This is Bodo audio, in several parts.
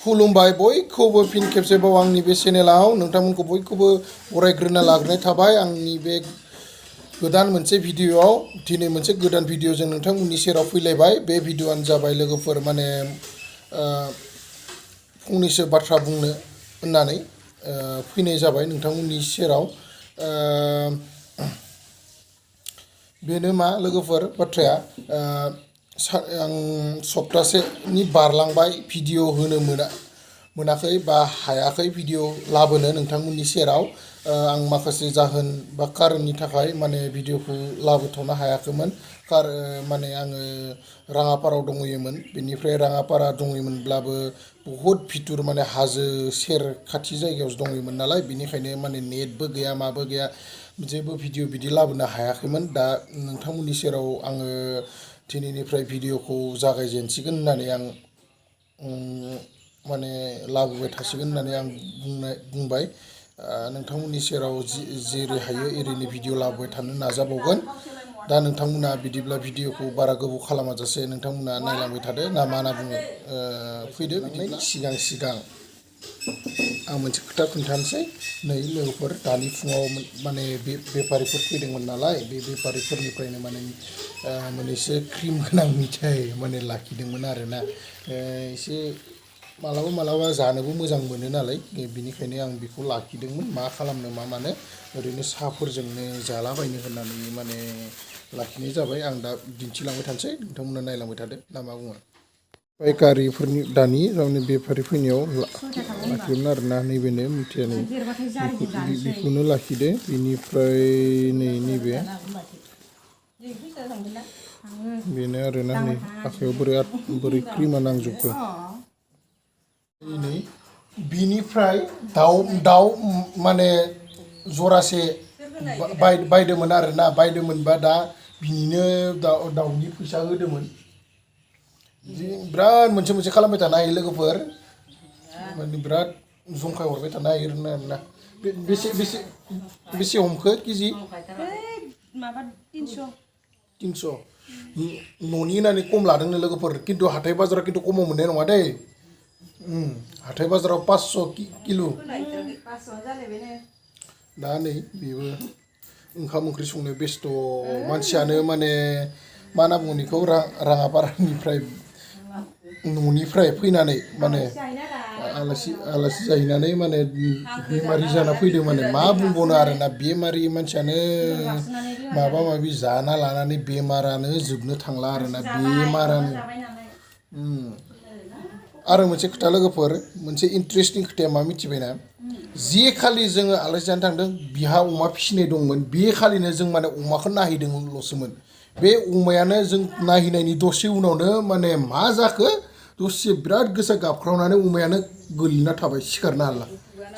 खुलुमबाय बयखौबो फिन खेबसेबाव आंनि बे चेनेलाव नोंथांमोनखौ बयखौबो बरायग्रोना लाग्रोनाय थाबाय आंनि बे गोदान मोनसे भिडिअआव दिनै मोनसे गोदान भिडिअजों नोंथांमोननि सेराव फैलायबाय बे भिडिअआनो जाबाय लोगोफोर माने फंनैसो बाथ्रा बुंनो होननानै फैनाय जाबाय नोंथांमोननि सेराव बेनो मा लोगोफोर बाथ्राया आं सप्तासेनि बारलांबाय भिडिअ होनो मोनाखै बा हायाखै भिडिअ लाबोनो नोंथांमोननि सेराव आं माखासे जाहोन बा कारननि थाखाय माने भिडिअखौ लाबोथ'नो हायाखैमोन माने आङो राङापारायाव दंहैयोमोन बेनिफ्राय राङापारा दंहैयोमोनब्लाबो बहुद भिथुर माने हाजो सेर खाथि जायगायावसो दंहैयोमोन नालाय बेनिखायनो माने नेटबो गैया माबो गैया जेबो भिडिअ बिदि लाबोनो हायाखैमोन दा नोंथांमोननि सेराव आङो दिनैनिफ्राय भिडिअखौ जागायजेनसिगोन होननानै आं माने लाबोबाय थासिगोन होननानै आं बुंबाय नोंथांमोननि सेराव जेरै हायो एरैनो भिडिअ लाबोबाय थानो नाजाबावगोन दा नोंथांमोना बिदिब्ला भिडिअखौ बारा गोबाव खालामाजासे नोंथांमोना नायलांबाय थादो ना मा होनना बुङो फैदो बिदिब्ला सिगां आं मोनसे खोथा खोन्थानोसै नै लोगोफोर दानि फुङाव माने बेफारिफोर फैदोंमोन नालाय बे बेफारिफोरनिफ्रायनो माने मोननैसो क्रिम गोनां मिथाइ माने लाखिदोंमोन आरोना एसे मालाबा जानोबो मोजां मोनो नालाय बिनिखायनो आं बेखौ लाखिदोंमोन मा खालामनो मा मानो ओरैनो साहाफोरजोंनो जालाबायनो होननानै माने लाखिनाय जाबाय आं दा दिन्थिलांबाय थानोसै नोंथांमोना नायलांबाय थादो ना मा बुङो पाइकारिफोरनि दानि बेफारि फैनायाव लाखियोमोन आरोना नैबेनो मिथियानो बेखौनो लाखिदो बिनिफ्राय नैबे बेनो आरोना नै आखायाव बोरै क्रिमा नांजोबखो नै बिनिफ्राय दाउ माने जरासे बायदोंमोन आरोना बायदोंमोनबा दा बिनिनो दाउनि फैसा होदोंमोन बिराद मोनसे खालामबाय थानो हायो लोगोफोर माने बिराद जंखाय हरबाय थानो हायो आरोना बेसे हमखो केजि माबा 300 न'नि होननानै खम लादोंनो लोगोफोर खिन्थु हाथाय बाजाराव खिन्थु खमाव मोननाय नङा दै हाथाय बाजाराव 500 किल' दा नै बेबो ओंखाम ओंख्रि संनो बेस्थ' मानसियानो माने मा होनना बुङो बेखौ राङापारानिफ्राय न'निफ्राय फैनानै माने आलासि जाहैनानै माने बेमारि जाना फैदों माने मा बुंबावनो आरोना बेमारि मानसियानो माबा माबि जाना लानानै बेमारानो जोबनो थांला आरोना बेमारानो आरो मोनसे खोथा लोगोफोर मोनसे इन्टारेस्टिं खोथाया मा मिथिबायना जे खालि जोङो आलासि जानो थांदों बिहा अमा फिसिनाय दंमोन बे खालिनो जों माने अमाखौ नायहैदोंल'सोमोन बे अमायानो जों नायहैनायनि दसे उनावनो माने मा जाखो दसे बिराद गोसा गाबख्रावनानै अमायानो गोलैना थाबाय सिखारनो हाला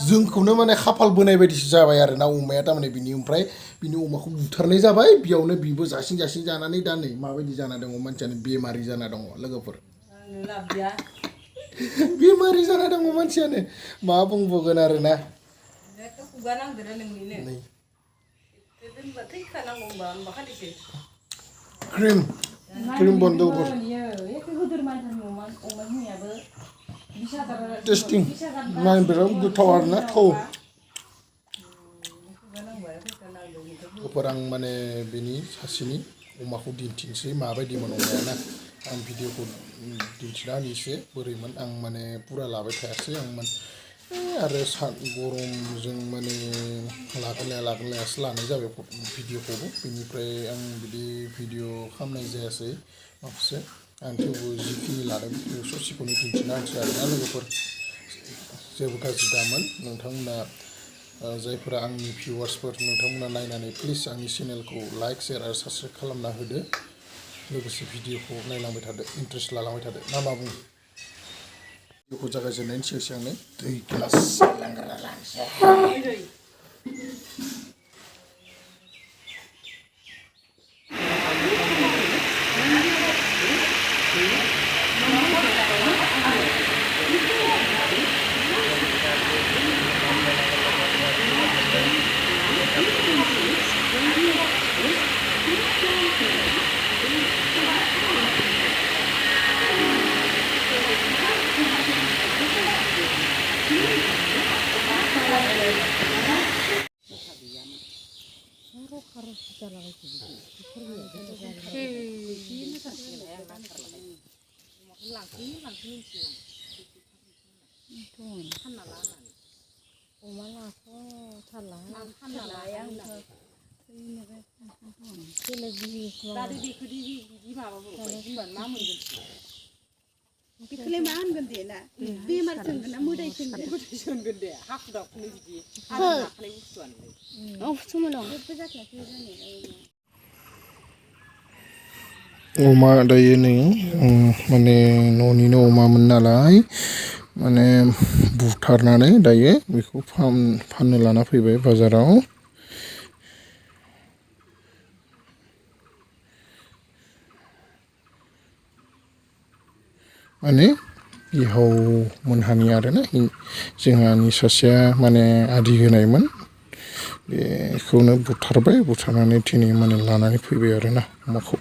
जोंखौनो माने खाफाल बोनाय बायदिसो जाबाय आरोना अमाया थारमाने ओमफ्राय बिनि अमाखौ बुथारनाय जाबाय बेयावनो बिबो जासिन जानानै दा नै माबायदि जाना दङ मानसियानो बेमारि जाना दङ लोगोफोर बेमारि जाना दङ मानसियानो मा बुंबावगोन आरोना क्रिम बन्द'फोर टेस्टिं नायनो बिराद गोथाव आरोना थाव आं माने बेनि सासेनि अमाखौ दिन्थिनोसै माबायदिमोन अमायाना आं भिडिअखौ दिन्थिना होनोसै बोरैमोन आं माने पुरा लाबाय थायासै आं आरो गरमजों माने लागोन लायासो लानाय जाबाय भिडिअखौबो बेनिफ्राय आं बिदि भिडिअ खालामनाय जायासै माखासे आं थेवबो जिखिनि लादों ससेखौनो दिन्थिना होनोसै आरोना लोगोफोर जेबो गाज्रि दामोन नोंथांमोना जायफोरा आंनि भिउवार्सफोर नोंथांमोना नायनानै प्लिज आंनि चेनेलखौ लाइक शेयार आरो साबस्क्राइब खालामना होदो लोगोसे भिडिअखौ नायलांबाय थादो इन्ट्रेस्ट लालांबाय थादो ना मा बुङो भिडिअखौ जागायजेननायनि सिगांनो दै गिलास लांग्रोना लानोसै बेखौलाय मा होनगोन दे ना बेमार सोंगोन ना मोदाय सोंगोन दे हाखु दाखुनो बिदि आखानाय बुस्थुआनो समाव जेबो जाखायाखै अमा दायो नै माने न'निनो अमामोन नालाय माने बुथारनानै दायो बेखौ फाननो लाना फैबाय बाजाराव माने बिहाव मोनहानि आरोना जोंहानि सासेया माने आदि होनायमोन बेखौनो बुथारनानै दिनै माने लानानै फैबाय आरोना अमाखौ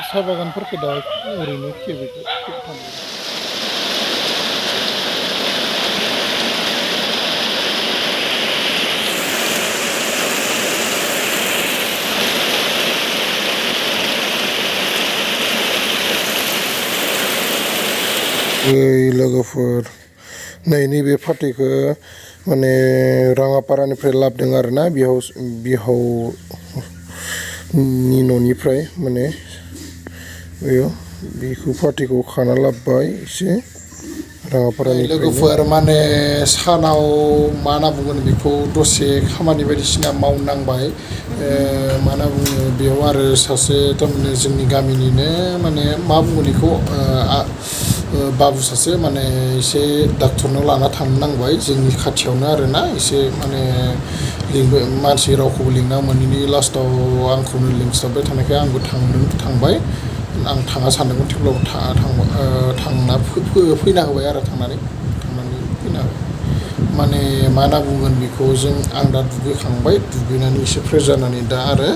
साहा बागानफोरखौ दा ओरैनो खेबो लोगोफोर नैबे फाथैखौ माने राङापारानिफ्राय लाबोदों आरोना बिहावनि न'निफ्राय माने बेखौ फाथैखौ खाना लाबोबाय एसे राङापारानिफ्राय लोगोफोर माने सानाव मा होनना बुंगोन बेखौ दसे खामानि बायदिसिना मावनांबाय मा होनना बुङो बेयाव आरो सासे थारमाने जोंनि गामिनिनो माने मा बुंगोन बेखौ बाबु सासे माने एसे डाक्टरनाव लाना थांनो नांबाय जोंनि खाथियावनो आरोना एसे माने मानसि रावखौबो लिंना मोनैनि लास्टाव आंखौनो लिंस्लाबबाय थानायखाय आंबो थांबाय आं थाङा सानदोंमोन थेवब्लाबो थांना फैना होबाय आरो थांनानै फैना होबाय माने मा होनना बुंगोन बेखौ आं दा दुगैखांबाय दुगैनानै एसे फ्रेस जानानै दा आरो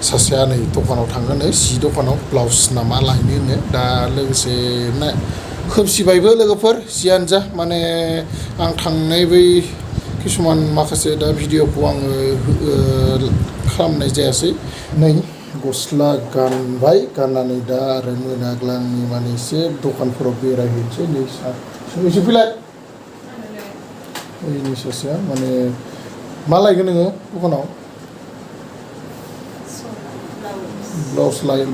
सासेया नै दखानाव थांगोन जि दखानाव ब्लाउस ना मा लायनो होनो दा लोगोसे खोमसिबायबो लोगोफोर जियानो जा माने आं थांनाय बै किसुमान माखासे दा भिडिअखौ आङो खालामनाय जायासै नै गस्ला गानबाय गाननानै दा आरो मोनाग्लांनि माने एसे दखानफोराव बेरायहैनोसै नै एसे फैलाय ओइनि सासेया माने मा लायगोन नोङो दखानाव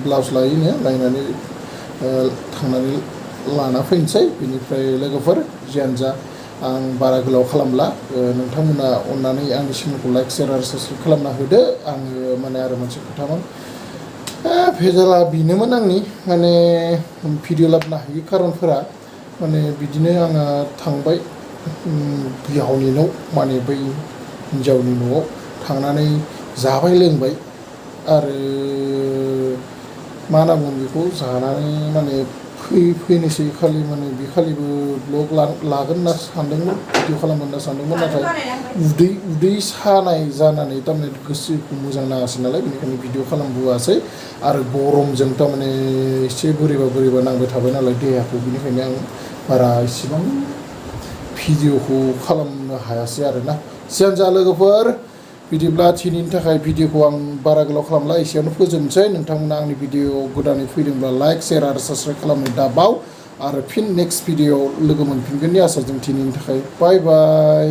ब्लाउस लायोनो लायनानै थांनानै लाना फैनोसै बिनिफ्राय लोगोफोर जियानो जा आं बारा गोलाव खालामला नोंथांमोना अननानै आंनि चेनेलखौ लाइक शेयार आरो साबस्क्राइब खालामना होदो आङो माने आरो मोनसे खोथामोन भेजाला बेनोमोन आंनि माने भिडिअ लाबोनो हायि खारनफोरा माने बिदिनो आङो थांबाय बिहावनि न' माने बै हिन्जावनि न'आव थांनानै जाबाय लोंबाय आरो मा होनना बुङो बेखौ जानानै माने फैनोसै खालि माने बे खालिबो ब्लग लागोन होनना सानदोंमोन भिडिअ खालामगोन होनना सानदोंमोन नाथाय उदै सानाय जानानै थारमाने गोसोखौ मोजां नाङासै नालाय बेनिखायनो भिडिअ खालामबोआसै आरो गरमजों थारमाने एसे बोरैबा नांबाय थाबाय नालाय देहाखौ बेनिखायनो आं बारा इसेबां भिडिअखौ खालामनो हायासै आरोना जियानो जा लोगोफोर बिदिब्ला दिनैनि थाखाय भिडिअखौ आं बारा गोलाव खालामला एसेयावनो फोजोबनोसै नोंथांमोना आंनि भिडिअ गोदानै फैदोंब्ला लाइक शेयार आरो साबस्क्राइब खालामनो दाबाव आरो फिन नेक्स्ट भिडिअ लोगो मोनफिनगोननि आसाजों दिनैनि थाखाय बाय बाय।